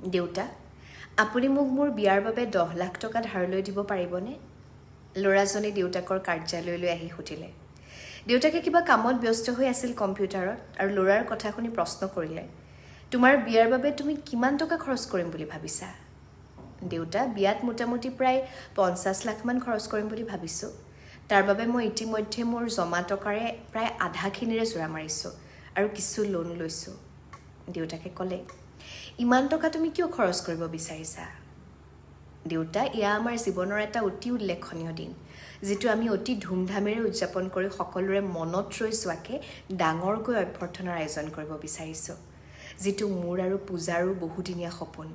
দেউতা, আপুনি মোক মোৰ বিয়াৰ বাবে 10 লাখ টকা ধাৰলৈ দিব পাৰিবনে? ল'ৰাজনে দেউতাকৰ কাৰ্যালয়লৈ আহি সুধিলে। দেউতাকে কিবা কামত ব্যস্ত হৈ আছিল কম্পিউটাৰত আৰু ল'ৰাৰ কথা শুনি প্ৰশ্ন কৰিলে, তোমাৰ বিয়াৰ বাবে তুমি কিমান টকা খৰচ কৰিম বুলি ভাবিছা? দেউতা, বিয়াত মোটামুটি প্ৰায় 50 লাখমান খৰচ কৰিম বুলি ভাবিছোঁ। তাৰ বাবে মই ইতিমধ্যে মোৰ জমা টকাৰে প্ৰায় আধাখিনিৰে জোৰা মাৰিছোঁ আৰু কিছু লোন লৈছোঁ। দেউতাকে ক'লে, ইমান টকা তুমি কিয় খৰচ কৰিব বিচাৰিছা? দেউতা, এয়া আমাৰ জীৱনৰ এটা অতি উল্লেখনীয় দিন, যিটো আমি অতি ধুমধামেৰে উদযাপন কৰি সকলোৰে মনত ৰৈ যোৱাকৈ ডাঙৰকৈ অভ্যৰ্থনাৰ আয়োজন কৰিব বিচাৰিছোঁ, যিটো মোৰ আৰু পূজাৰো বহুদিনীয়া সপোন।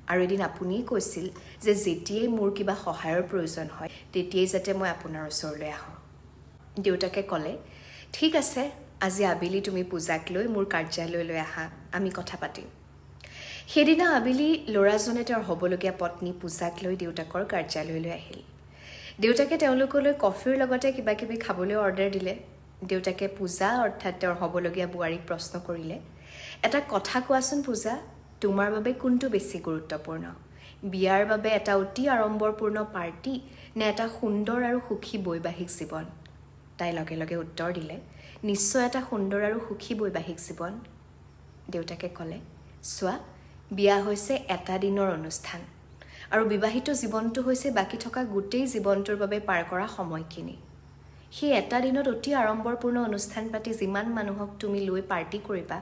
আৰু এদিন আপুনিয়েই কৈছিল যে যেতিয়াই মোৰ কিবা সহায়ৰ প্ৰয়োজন হয়, তেতিয়াই যাতে মই আপোনাৰ ওচৰলৈ আহোঁ। দেউতাকে ক'লে, ঠিক আছে, আজি আবেলি তুমি পূজাক লৈ মোৰ কাৰ্যালয়লৈ আহা, আমি কথা পাতিম। সেইদিনা আবেলি ল'ৰাজনে তেওঁৰ হ'বলগীয়া পত্নী পূজাক লৈ দেউতাকৰ কাৰ্যালয়লৈ আহিল। দেউতাকে তেওঁলোকলৈ কফিৰ লগতে কিবা কিবি খাবলৈ অৰ্ডাৰ দিলে। দেউতাকে পূজা অৰ্থাৎ তেওঁৰ হ'বলগীয়া বোৱাৰীক প্ৰশ্ন কৰিলে, এটা কথা কোৱাচোন পূজা, তোমাৰ বাবে কোনটো বেছি গুৰুত্বপূৰ্ণ? বিয়াৰ বাবে এটা অতি আড়ম্বৰপূৰ্ণ পাৰ্টি নে এটা সুন্দৰ আৰু সুখী বৈবাহিক জীৱন? তাই লগে লগে উত্তৰ দিলে, নিশ্চয় এটা সুন্দৰ আৰু সুখী বৈবাহিক জীৱন। দেউতাকে ক'লে, চোৱা, বিয়া হৈছে এটা দিনৰ অনুষ্ঠান আৰু বিবাহিত জীৱনটো হৈছে বাকী থকা গোটেই জীৱনটোৰ বাবে পাৰ কৰা সময়খিনি। সেই এটা দিনত অতি আড়ম্বৰপূৰ্ণ অনুষ্ঠান পাতি যিমান মানুহক তুমি লৈ পাৰ্টি কৰিবা,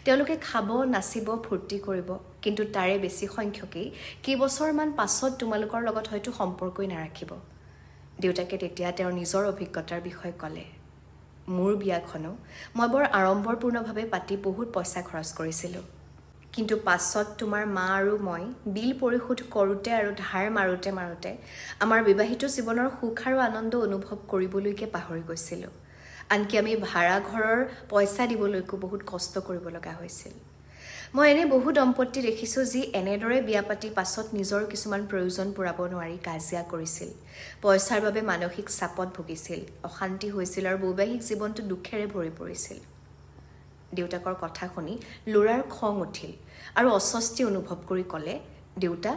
তেওঁলোকে খাব, নাচিব, ফূৰ্তি কৰিব, কিন্তু তাৰে বেছি সংখ্যকেই কেইবছৰমান পাছত তোমালোকৰ লগত হয়তো সম্পৰ্কই নাৰাখিব। দেউতাকে তেতিয়া তেওঁৰ নিজৰ অভিজ্ঞতাৰ বিষয়ে ক'লে, মোৰ বিয়াখনো মই বৰ আড়ম্বৰপূৰ্ণভাৱে পাতি বহুত পইচা খৰচ কৰিছিলোঁ, কিন্তু পাছত তোমাৰ মা আৰু মই বিল পৰিশোধ কৰোঁতে আৰু ধাৰ মাৰোঁতে মাৰোঁতে আমাৰ বিবাহিত জীৱনৰ সুখ আৰু আনন্দ অনুভৱ কৰিবলৈকে পাহৰি গৈছিলোঁ। আনকি আমি ভাড়া ঘৰৰ পইচা দিবলৈকো বহুত কষ্ট কৰিব লগা হৈছিল। মই এনে বহু দম্পতী দেখিছোঁ যি এনেদৰে বিয়া পাতি পাছত নিজৰ কিছুমান প্ৰয়োজন পূৰাব নোৱাৰি কাজিয়া কৰিছিল, পইচাৰ বাবে মানসিক চাপত ভুগিছিল, অশান্তি হৈছিল আৰু বৈবাহিক জীৱনটো দুখেৰে ভৰি পৰিছিল। দেউতাকৰ কথা শুনি ল'ৰাৰ খং উঠিল আৰু অস্বস্তি অনুভৱ কৰি ক'লে, দেউতা,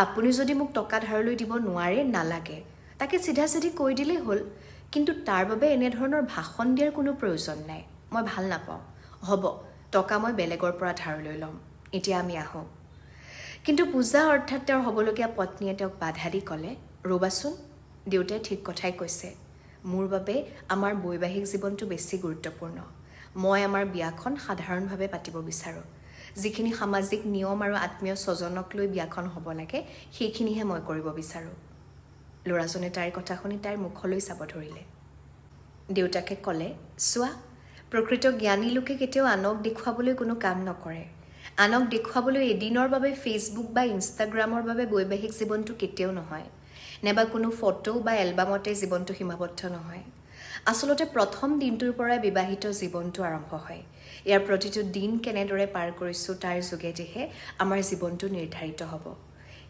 আপুনি যদি মোক টকা ধাৰলৈ দিব নোৱাৰে, নালাগে, তাকে চিধা চিধি কৈ দিলেই হ'ল। কিন্তু তাৰ বাবে এনেধৰণৰ ভাষণ দিয়াৰ কোনো প্ৰয়োজন নাই, মই ভাল নাপাওঁ। হ'ব, টকা মই বেলেগৰ পৰা ধাৰলৈ ল'ম, এতিয়া আমি আহোঁ। কিন্তু পূজা অৰ্থাৎ তেওঁৰ হ'বলগীয়া পত্নীয়ে তেওঁক বাধা দি ক'লে, ৰ'বাচোন, দেউতাই ঠিক কথাই কৈছে। মোৰ বাবে আমাৰ বৈবাহিক জীৱনটো বেছি গুৰুত্বপূৰ্ণ। মই আমাৰ বিয়াখন সাধাৰণভাৱে পাতিব বিচাৰোঁ। যিখিনি সামাজিক নিয়ম আৰু আত্মীয় স্বজনক লৈ বিয়াখন হ'ব লাগে, সেইখিনিহে মই কৰিব বিচাৰোঁ। ল'ৰাজনে তাইৰ কথা শুনি তাইৰ মুখলৈ চাব ধৰিলে। দেউতাকে ক'লে, চোৱা, প্ৰকৃত জ্ঞানী লোকে কেতিয়াও আনক দেখুৱাবলৈ কোনো কাম নকৰে। আনক দেখুৱাবলৈ এদিনৰ বাবে ফেচবুক বা ইনষ্টাগ্ৰামৰ বাবে বৈবাহিক জীৱনটো কেতিয়াও নহয়, নাইবা কোনো ফটো বা এলবামতে জীৱনটো সীমাবদ্ধ নহয়। আচলতে প্ৰথম দিনটোৰ পৰাই বিবাহিত জীৱনটো আৰম্ভ হয়। ইয়াৰ প্ৰতিটো দিন কেনেদৰে পাৰ কৰিছোঁ, তাৰ যোগেদিহে আমাৰ জীৱনটো নিৰ্ধাৰিত হ'ব।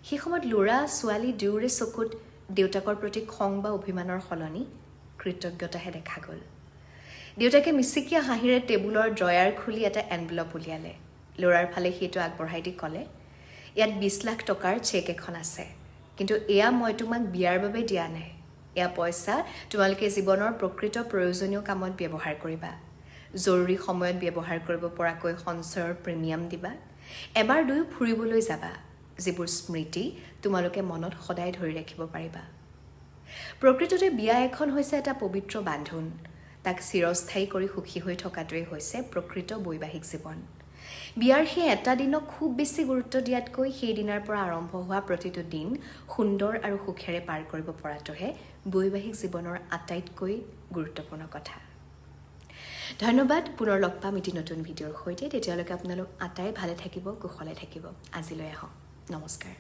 সেই সময়ত ল'ৰা ছোৱালী দুয়োৰে চকুত দেউতাকৰ প্ৰতি খং বা অভিমানৰ সলনি কৃতজ্ঞতাহে দেখা গ'ল। দেউতাকে মিচিকীয়া হাঁহিৰে টেবুলৰ ড্ৰয়াৰ খুলি এটা এনভেলপ উলিয়ালে। ল'ৰাৰ ফালে সেইটো আগবঢ়াই দি ক'লে, ইয়াত 20 লাখ টকাৰ চেক এখন আছে, কিন্তু এয়া মই তোমাক বিয়াৰ বাবে দিয়া নাই। এয়া পইচা তোমালোকে জীৱনৰ প্ৰকৃত প্ৰয়োজনীয় কামত ব্যৱহাৰ কৰিবা। জৰুৰী সময়ত ব্যৱহাৰ কৰিব পৰাকৈ সঞ্চয়ৰ প্ৰিমিয়াম দিবা। এবাৰ দুয়ো ফুৰিবলৈ যাবা, যিবোৰ স্মৃতি তোমালোকে মনত সদায় ধৰি ৰাখিব পাৰিবা। প্ৰকৃততে বিয়া এখন হৈছে এটা পবিত্ৰ বান্ধোন। তাক চিৰস্থায়ী কৰি সুখী হৈ থকাটোৱেই হৈছে প্ৰকৃত বৈবাহিক জীৱন। বিয়াৰ সেই এটা দিনক খুব বেছি গুৰুত্ব দিয়াতকৈ সেইদিনাৰ পৰা আৰম্ভ হোৱা প্ৰতিটো দিন সুন্দৰ আৰু সুখেৰে পাৰ কৰিব পৰাটোহে বৈবাহিক জীৱনৰ আটাইতকৈ গুৰুত্বপূৰ্ণ কথা। ধন্যবাদ। পুনৰ লগ পাম এটি নতুন ভিডিঅ'ৰ সৈতে। তেতিয়ালৈকে আপোনালোক আটাই ভালে থাকিব, কুশলে থাকিব। আজিলৈ আহোঁ, নমস্কাৰ।